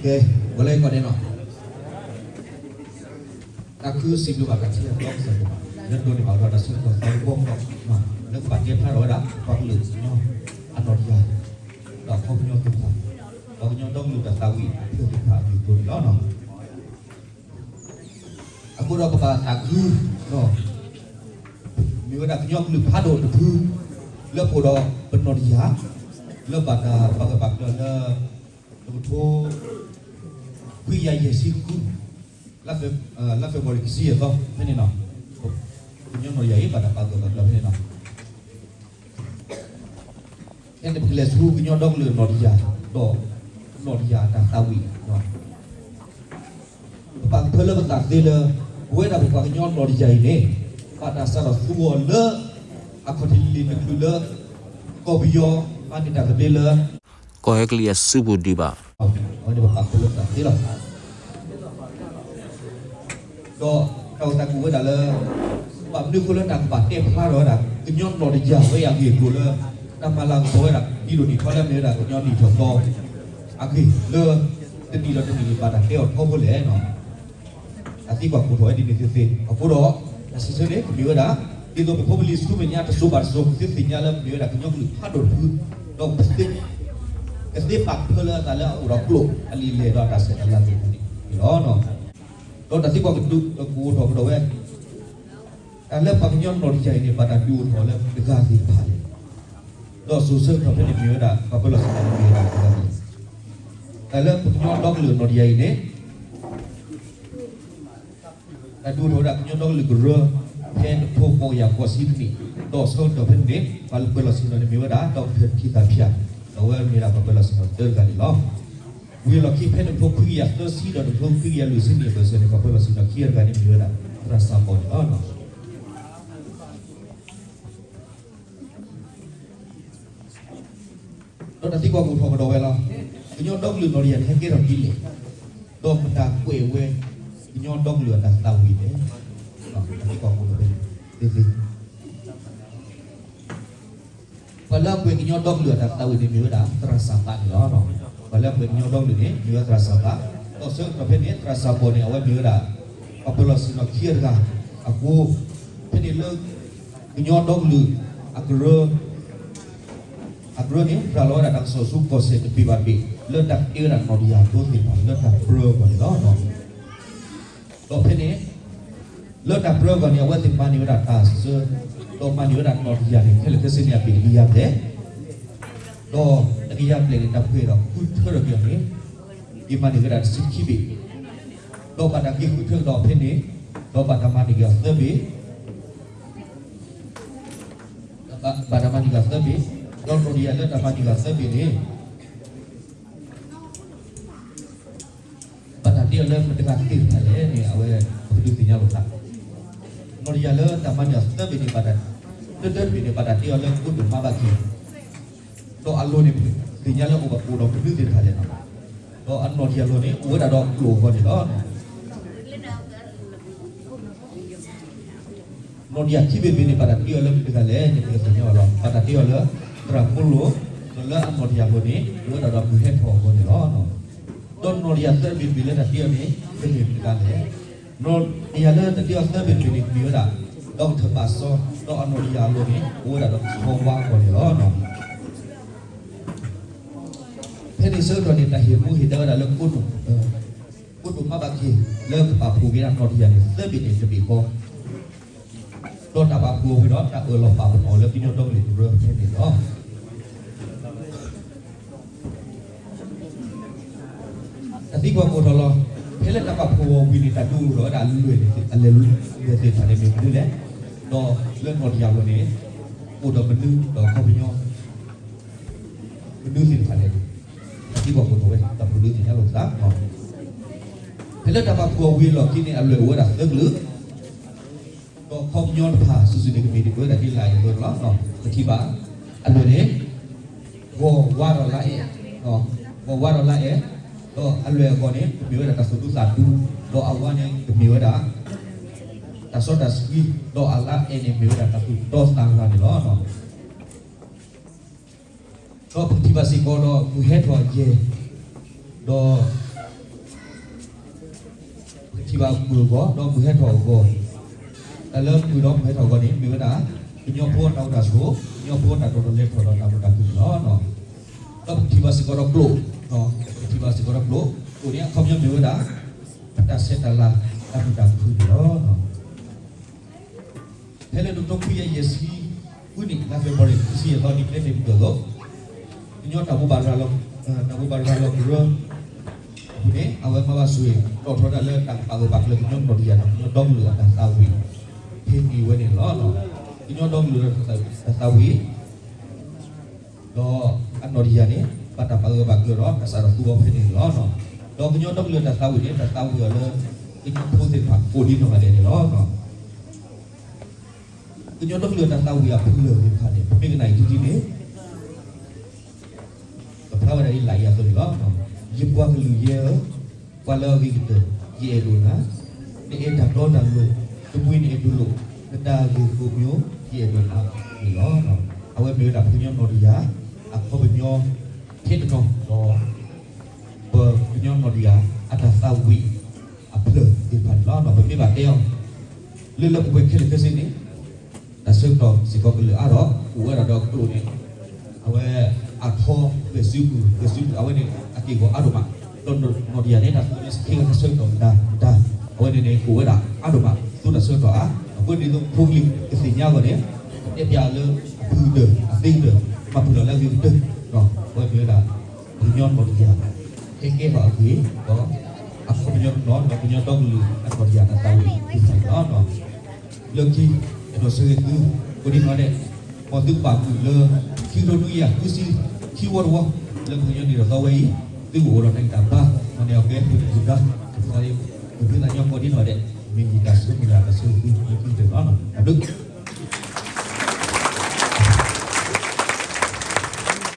ကဲ, ဝဲလၢယကီၢ်ဒဲးနီၤ, တၢ်ခုစံးဘျုးဘၣ်တၢ်ထံၣ်အသီကစၢ်ယွၤ, လၢဒိးန့ၢ်ဘၣ်ဒီးတၢ်ဆၢကတီၢ်သီတဘီကီး, လၢကဘၣ်တဲဖျါထီၣ်ဝဲဒၣ် ပှၤကလုာ်ကညီအနီၢ်တယၢ်, ဒီးအခီပညီသ့ၣ်တဖၣ်, ဒီးကညီဒီကလုာ်တၢ်သးဝံၣ်အဖျၢၣ်သ့ၣ်တဖၣ်အဘျုးအဖှိၣ်န့ၣ်လီၤ. အဃိဒီးပဘၣ်သးခု, မ့ၢ်ဝဲဒၣ်ကညီကလုာ်ဖးဒိၣ်တဖု, လၢပအိၣ်ဒီးပနီၢ်တယၢ်, လၢဘၣ်တၢ်ပာ်ဂၢၢ်ပာ်ကျၢၤလၢ တကထိ ခွံကယၤယဲၢ်ဆံဃု, လါ February ခံဆံယဲၢ်သီဖဲန့ၣ်နီၤ, ကညီနီၢ်တယၢ်အံၤ ဘၣ်တၢ်ပာ်ဂၢၢ်ပာ်ကျၢၤဖဲန့ၣ်နီၤ. ဖဲန့ၣ်ပကလဲၤဆူကညီဒီကလုာ်အနီၢ်တယၢ်, ဒီးနီၢ်တယၢ်အတၢ်သးဝံၣ်, ပပာ်ကဖၢလၢပသးသ့လၢ ပဝဲဒၣ်ပပှၤကညီနီၢ်တယၢ်အံၤန့ၣ်, ဘၣ်တၢ်စးထီၣ်သူအီၤလၢ အခီၣ်ထံးလံာ်တချုးလၢ ကီၢ်ပယီၤမၤန့ၢ်တၢ်သဘျ့လၢ ကီၢ်ဟဲကလံးအစုပူၤဒံးဘၣ်. အဝဲန့ၣ်ပပာ်ကဖၢလၢပသးသ့လီၤ. ဒီးတၢ်အိၣ်သးကွၢ်ဝဲဒၣ်လၢ ဘၣ်မနုၤအဃိလၢတၢ်ကဘၣ်တဲဖျါထီၣ်ဝဲဒၣ် ကညီနီၢ်တယၢ်ဝဲအဂ့ၢ်အကျိၤလၢ တၢ်မၤလၤကပီၤဝဲဒၣ် ဒ်ဒိၣ်န့ၢ်ထီလၢအမ့ၢ်ဝဲဒၣ်ကညီနံၣ်ထီၣ်သီအဂ့ၢ်လၢ တနံၣ်ဒီးတနံၣ်န့ၣ် ဘၣ်တၢ်တဲအီၤထီဘိလဲၣ်နီၤ. တၢ်သံကွၢ်ကိးထီၣ်ဝဲဒ်န့ၣ်သ့သ့, အဃိဒီး တၢ်စံးဆၢန့ၣ် ကမ့ၢ်ဝဲဒၣ် ဒ်သိးပဖိပလံၤဆူမဲာ်ညါတစိၤဘၣ်တစိၤ ကသ့သ့ၣ်ညါလၢမ့ၢ်ဝဲဒၣ်ကညီကလုာ်ဖးဒိၣ်တဖု, ဒီး ကသ့ပာ်ကဖၢလၢအသးလၢအအိၣ်ဒီးကျိာ်အလံာ်လဲၢ်ဒီးတၢ်ဆဲးတၢ်လၤသ့ၣ်တဖၣ်န့ၣ်လီၤ. ဒီးတၢ်သံကွၢ်ကဒုးကအိးထီၣ်ကဒီးဝဲ, တၢ်လၢပှၤကညီနီၢ်တယၢ်အံၤန့ၣ် ဘၣ်တၢ်ဒုးအိၣ်ထီၣ်လၢတဂၤသ့ၣ်တဖၣ်လဲၣ်. ဒီးစိၤဆၢကတီၢ်ဖဲန့ၣ်မ့ၢ်ဝဲဒၣ် ပှၤပၢၤလီၢ်ဆ့ၣ်နီၤန့ၣ်မ့ၢ်ဝဲဒၣ်တဂၤသ့ၣ်, တၢ်လၢပှၤကညီဒီကလုာ်နီၢ်တယၢ်အံၤန့ၣ် တၢ်ဒုးအိၣ်ထီၣ်ဝဲဒၣ်ကညီဒီကလုာ်ကရၢ ဖဲတကထိဃိးကယၤဃိးဆံတနံၣ်, ဒီးဆၢကတီၢ်ဖဲန့ၣ်န့ၣ် ပှၤပၢၤလီၢ်ဆ့ၣ်နီၤန့ၣ်မ့ၢ်ဝဲဒၣ် ဒီကထၢၣ်ထံသးဖၠၣ်, ဒီးအဝဲမ့ၢ်ဒၣ်ပှၤပၢၤလီၢ်ဆ့ၣ်နီၤတၢတဂၤန့ၣ်လီၤ. ဝံၤအလီၢ်ခံဖဲတကထိခွံကယၤသၢဆံဒီးတကထိခွံကယၤလွံၢ်ဆံန့ၣ် အဘၢၣ်စၢၤန့ၣ် ပှၤပၢၤလီၢ်ဆ့ၣ်နီၤခံဂၤတဂၤန့ၣ်မ့ၢ်ဝဲဒၣ် သရၣ်စၢ်ဘီၣ်န့ၣ်လီၤ. ဒီးတၢ်သံကွၢ်ကအိၣ်ထီၣ်ကဒီးဝဲလီၤ. ကညီဒီကလုာ်နီၢ်တယၢ်န့ၣ် ဟဲကဲထီၣ်ဒ်လဲၣ်, ဒီးမတၤကွဲးဝဲ ကညီဒီကလုာ်အတၢ်သးဝံၣ်လဲၣ်. တၢ်သံကွၢ်ကအိၣ်ထီၣ်ဖဲန့ၣ်သ့သ့, ပှၤလၢအကွဲးကညီဒီကလုာ်အတၢ်သးဝံၣ်န့ၣ်မ့ၢ်ဝဲဒၣ် သရၣ်စၢ်ဘီၣ်န့ၣ်လီၤ. ပှၤလၢအကွဲးကညီဒီကလုာ်န့ၣ် မ့ၢ်ဝဲသရၣ်စၢ်ဘီၣ်, ဒီးဆၢကတီၢ်ဖဲန့ၣ် သရၣ်စၢ်ဘီၣ်န့ၣ် အဝဲမ့ၢ်ဝဲဒၣ် ပှၤပၢၤလီၢ်ဆ့ၣ်နီၤခံဂၤတဂၤအဃိ, ဖဲန့ၣ်လၢ ကညီဒီကလုာ်အကရၢ အကရၢန့ၣ် ရၤလီၤဝဲဒၣ်တၢ်ကစီၣ်ဆူကီၢ်စဲၣ်တဘ့ၣ်ဘၣ်တဘ့ၣ် လၢတၢ်ကဲဝဲဒၣ်နီၢ်တယၢ်အသိသ့ၣ်တဖၣ် လၢတၢ်ပြၢအဂီၢ်န့ၣ်လီၤ. ဒီးဖဲန့ၣ် လၢတၢ်ပြၢအဂီၢ်န့ၣ် အဝဲသ့ၣ်မၤန့ၢ်ဝဲဒၣ်တၢ်စၢ, ဒီးမၤန့ၢ်ဝဲဒၣ်နီၢ်တယၢ်န့ၣ် ခဲလၢာ်ခဲဆ့န့ၣ် အဘ့ၣ်တကယၤဘျဲၣ်, ဒီးတကယၤဘျဲၣ်န့ၣ် တၢ်ပှဲၤဒီးဃုထၢထီၣ်က့ၤအီၤန့ၣ် ယမၤန့ၢ်ဝဲဒၣ်တဆံခံဘ့ၣ်, ဒီးဘၣ်တၢ်က့ၤဃုထၢကဒီးဖဲန့ၣ်, ဒီးဘၣ်တၢ်မၤန့ၢ်က့ၤအီၤသၢဘ့ၣ် ဘၣ်တၢ်မၤန့ၢ်က့ၤအီၤသၢဘ့ၣ်, ဒီးနီၢ်တယၢ်လၢတၢ်မၤန့ၢ်က့ၤအီၤသၢဘ့ၣ်န့ၣ် ဘၣ်တၢ်တ့အီၤလၢမတၤတဂၤသ့ၣ်တဖၣ်လဲၣ်န့ၣ် အဝဲပကဒုးသ့ၣ်ညါလိာ်သး, နီၢ်တယၢ်လၢတၢ်မၤန့ၢ်အီၤသၢဘ့ၣ်န့ၣ် ဘၣ်တၢ်, တၢတဘ့ၣ်န့ၣ် ဘၣ်တၢ်တ့အီၤလၢကိတိာ်မါဘၣ်က့ၤ ဒီးအလိၤန့ၣ် သ့ၣ်ညါလၢအိၣ်ဘၣ်အိၣ်ဒီးမနုၤသ့ၣ်တဖၣ်လဲၣ်နီၤ, ဒီးအနီၢ်တယၢ်လိၤန့ၣ် အိၣ်ဝဲဒၣ်ဒီးကျိာ်အဂီၢ်န့ၣ်လီၤ. နီၢ်တယၢ်ခံဘ့ၣ်တဘ့ၣ်န့ၣ် ဘၣ်တၢ်တ့အီၤလၢမတၤတဂၤလဲၣ်န့ၣ် ပကသ့ၣ်ညါဘၣ်လီၤ. ဘၣ်တၢ်တ့အီၤလၢ သရၣ်ဖိလိာ်, ဒီးလၢအနီၢ်တယၢ်လိၤန့ၣ် အိၣ်ဝဲဒၣ်ဒီးမုၢ်ဟဲထီၣ်အဂီၢ်န့ၣ်လီၤ. ဒီးနီၢ်တယၢ်သၢဘ့ၣ်တဘ့ၣ်လၢတၢ်တ့အီၤန့ၣ် ကမ့ၢ်မတၤတဂၤလဲၣ်. နီၢ်တယၢ်လၢတၢ်တ့အီၤသၢဘ့ၣ်တဘ့ၣ်န့ၣ် ကမ့ၢ်ဝဲဒၣ် ဒီကထၢၣ်ဘၣ်စီ, ဒီးအနီၢ်တယၢ်အလိၤန့ၣ် အိၣ်ဝဲဒၣ်ဒီးဆီဝါအဂီၢ်န့ၣ်လီၤ. ဖဲန့ၣ်ဆၢကတီၢ်န့ၣ် တၢ်ဟ့ၣ်မူဟ့ၣ်ဒါဝဲဒၣ်လၢ ကိတိာ်မါဘၣ်က့ၤ လၢကပာ်ဖှိၣ်က့ၤဒၣ်နီၢ်တယၢ်န့ၣ် သၢဘ့ၣ်န့ၣ်တဘ့ၣ်ဃီ, ဒီးတၢ်ပာ်ဖှိၣ်အဝံၤဒီး တၢ်အၢၣ်လီၤပာ်ပနီၣ်အီၤလၢကညီဒီကလုာ်ကရၢဖဲန့ၣ်လီၤ. တၢ်သံကွၢ်ကအိၣ်ထီၣ်လီၤ. ဖဲလၢတၢ်ပာ်ဖှိၣ်အီၤဝံၤန့ၣ် တၢ်ဒုးအိၣ်ထီၣ်ဝဲဒၣ်အလွဲၢ်န့ၣ် အလွဲၢ်သ့ၣ်တဖၣ်န့ၣ်မ့ၢ်မနုၤလဲၣ်, ဒီးလၢနီၢ်တယၢ်အလိၤန့ၣ် အိၣ်ဒီးမနုၤဒီးအခီပညီ မနုၤသ့ၣ်တဖၣ်လဲၣ်န့ၣ် တၢ်သံကွၢ်ကအိၣ်ထီၣ်ဝဲ တၢ်ပူၤဒုးသ့ၣ်ညါလိာ်သး, ဖဲလၢတၢ်ပာ်ဖှိၣ်အီၤဝံၤအလီၢ်ခံန့ၣ် အလွဲၢ်အိၣ်ဝဲဒၣ်သၢကလုာ်, ဒီးအခီပညီတဖၣ်စုာ်စုာ်န့ၣ် ကမ့ၢ်ဒ်ပဝဲဒၣ်ဒ်လာ်အံၤအသိးန့ၣ်လီၤ. ပထံၣ်ဘၣ် အလွဲၢ်န့ၣ် ဂီၤဝါဒီးလါအဲၣ်, ဂီၤဝါဒီးလါအဲၣ်, ဒီးအလွဲၢ်အဂီၤန့ၣ် ကမ့ၢ်ဝဲဒၣ်တၢ်သူၣ်ဒူသးဒူ, ဒီးအဝါန့ၣ် ကမ့ၢ်ဝဲဒၣ် တၢ်စီတၢ်ဆှံ, ဒီးအလါအဲၣ်န့ၣ် မ့ၢ်ဝဲဒၣ်တၢ်သူၣ်တီသးလၤန့ၣ်လီၤ. ဒီးပထံၣ်ဘၣ်စ့ၢ်ကီးဒီး မုၢ်ဟဲထီၣ်ယဲၢ်, ဒီး ဘၣ်မုာ်အဂီၢ် ဒီးမုာ်ဟဲထီၣ်အဂီၢ်, တၢ်လၢမုာ်ဒီးမုာ်ဟဲထီၣ်အဂီၢ်န့ၣ် မ့ၢ်ဝဲဒၣ် ကညီဖိအတၢ်အိၣ်တၢ်ဆိး, ကညီဖိအတၢ်တီၤလီၤလဲၤထီၣ်ဒီးတၢ်မုာ်တၢ်ခုၣ်န့ၣ်လီၤ. ဒီးပထံၣ်ဘၣ်စ့ၢ်ကီးဒီးကျိာ်, ပထံၣ်ဘၣ်စ့ၢ်ကီးဒီးကျိာ်, ကျိာ်န့ၣ်အခီပညီမ့ၢ်ဝဲဒၣ် ပတၢ်ဆဲးတၢ်လၤ တၢ်မုာ်တၢ်ခုၣ်န့ၣ်လီၤ. ဖဲလၢနံၣ်သီခွံယၤယဲၢ်ဆံဃုနံၣ် လါဖ့ၤဘြူၤအါရံၤ ခံဆံယဲၢ်သီ ဒ်ကျဲမ့ၢ်ပကၢၢ်လီၤ, ကညီတၢ်ဘိးဘၣ်ရၤလီၤ, တၢ်ဘိးဘၣ်ရၤလီၤကရၢအပူၤန့ၣ် အဝဲမၤဘၣ်ဆိၣ်ဂ့ၤ တီၣ်ထီဒၣ်လၢတၢ်ပာ်ဂၢၢ်ပာ်ကျၢၤကညီနီၢ်တယၢ်ဒီး ကညီဒီကလုာ်အတၢ်သးဝံၣ် ဖဲန့ၣ်ဝဲန့ၣ်လီၤ. ကညီဒီကလုာ်တၢ်သးဝံၣ် ဒီးအနီၢ်တယၢ်န့ၣ် ဘၣ်တၢ်ပာ်ဂၢၢ်ပာ်ကျၢၤဒီး ကစးထီၣ်သူအီၤဖဲန့ၣ်န့ၣ်လီၤ. ဒီးကညီဒီကလုာ်တၢ်သးဝံၣ်န့ၣ် တၢ်သးဝံၣ်အီၤလၢ ကညီဖိသ့ၣ်တဖၣ်ကိးဒ်နီၢ်ဂၤဒဲးန့ၣ်လီၤ. ကညီဒီကလုာ်တၢ်သးဝံၣ်အဖျၢၣ်သ့ၣ်တဖၣ်န့ၣ် ပမ့ၢ်ကနၣ်အံၤတထံၣ်န့ၣ် ကဖျါဝဲဒၣ်ဒ်လာ်အံၤအသိးန့ၣ်လီၤ. ယပှၤကလုာ်ယဲဧၢ, ပှၤလၢအဂ့ၤကတၢၢ် ယအဲၣ်ဒိၣ်နၤ, နအဲၣ်တၢ်တီတၢ်လိၤ, တမှံၤနအဲၣ်ဒိၣ်လိာ်, နတၢ်ဂ့ၢ်ခိၣ်မၠိ ယအဲၣ်ဒိၣ်နၤန့ၣ်လီၤ. အဝဲမ့ၢ်ဝဲဒၣ်ပှၤကညီနီၢ်တယၢ် အခီပညီ ထဲတနီၤဒီး ပှၤကညီနီၢ်တယၢ် အတၢ်သးဝံၣ်အဖျၢၣ်သ့ၣ်တဖၣ်န့ၣ်လီၤ. ပမ့ၢ်ဘၣ်တဲအီၤ လၢလၢပှဲၤပှဲၤခဲလၢာ်ခဲဆ့န့ၣ် တၢ်ဆၢကတီၢ်စ့ၢ်ကီးကလၢာ်အါထီၣ် အိၣ်ဝဲဒၣ်ဒီးကျိာ်န့ၣ် အဝဲအခီ ဂဲၤစုပူၤ ဂဲၤစုပူၤ အဝဲန့ၣ် အက့ၢ်အဂီၤအါဒိၣ်မး, ဒီးနီၢ်တယၢ်န့ၣ် တၢ်သူန့ၣ်စခ့ဂၤတၢ်ဆၢကတီၢ်မတၤမတၤ အဝဲန့ၣ်န့ၣ် ကအိၣ်ဝဲဒၣ်အါဒိၣ်မး သူတၢ်ဆၢကတီၢ်ဧါ. အဃိန့ၣ်သိးဖိကလံၤကသ့ၣ်ညါအဂီၢ်န့ၣ် တဲပျးလၢအဖုၣ်ကတၢၢ် အသ့ကတၢၢ် မၤပှဲၤလီၤလၢအဂ့ၤကတၢၢ် အဝဲမ့ၢ်ဝဲဒၣ် ပှၤကညီနီၢ်တယၢ် ဟဲကဲထီၣ်အဂ့ၢ် ဒီးအခီပညီတနီၤ ဒီးကညီဒီကလုာ်အနီၢ်တယၢ်တၢ်သးဝံၣ်သ့ၣ်တဖၣ်န့ၣ်လီၤ. လၢခံ ယအဲၣ်ဒိးဆၢဂ့ၤသု ကိးဒံနီၢ်ဒဲး, မ်သုကဘၣ်မုာ်လၢ ခံကထိနွံကယၤဃုဆံခံဝီတဝီ လၢပှၤကညီနံၣ်ထီၣ်သီဝဲအံၤ သုကအိၣ်ဒီးတၢ်ဂံၢ်တၢ်ဘါ မၤန့ၢ်အီၣ်ကဲ ပှၤကညီ ပဖုသးညီကိးဒံနီၢ်ဒဲး မ့ၢ်ယတၢ်ဆိကမိၣ်တၢ်ဆၢဂ့ၤသု လၢခံကတၢၢ်န့ၣ်လီၤ. တၢ်ဘျုး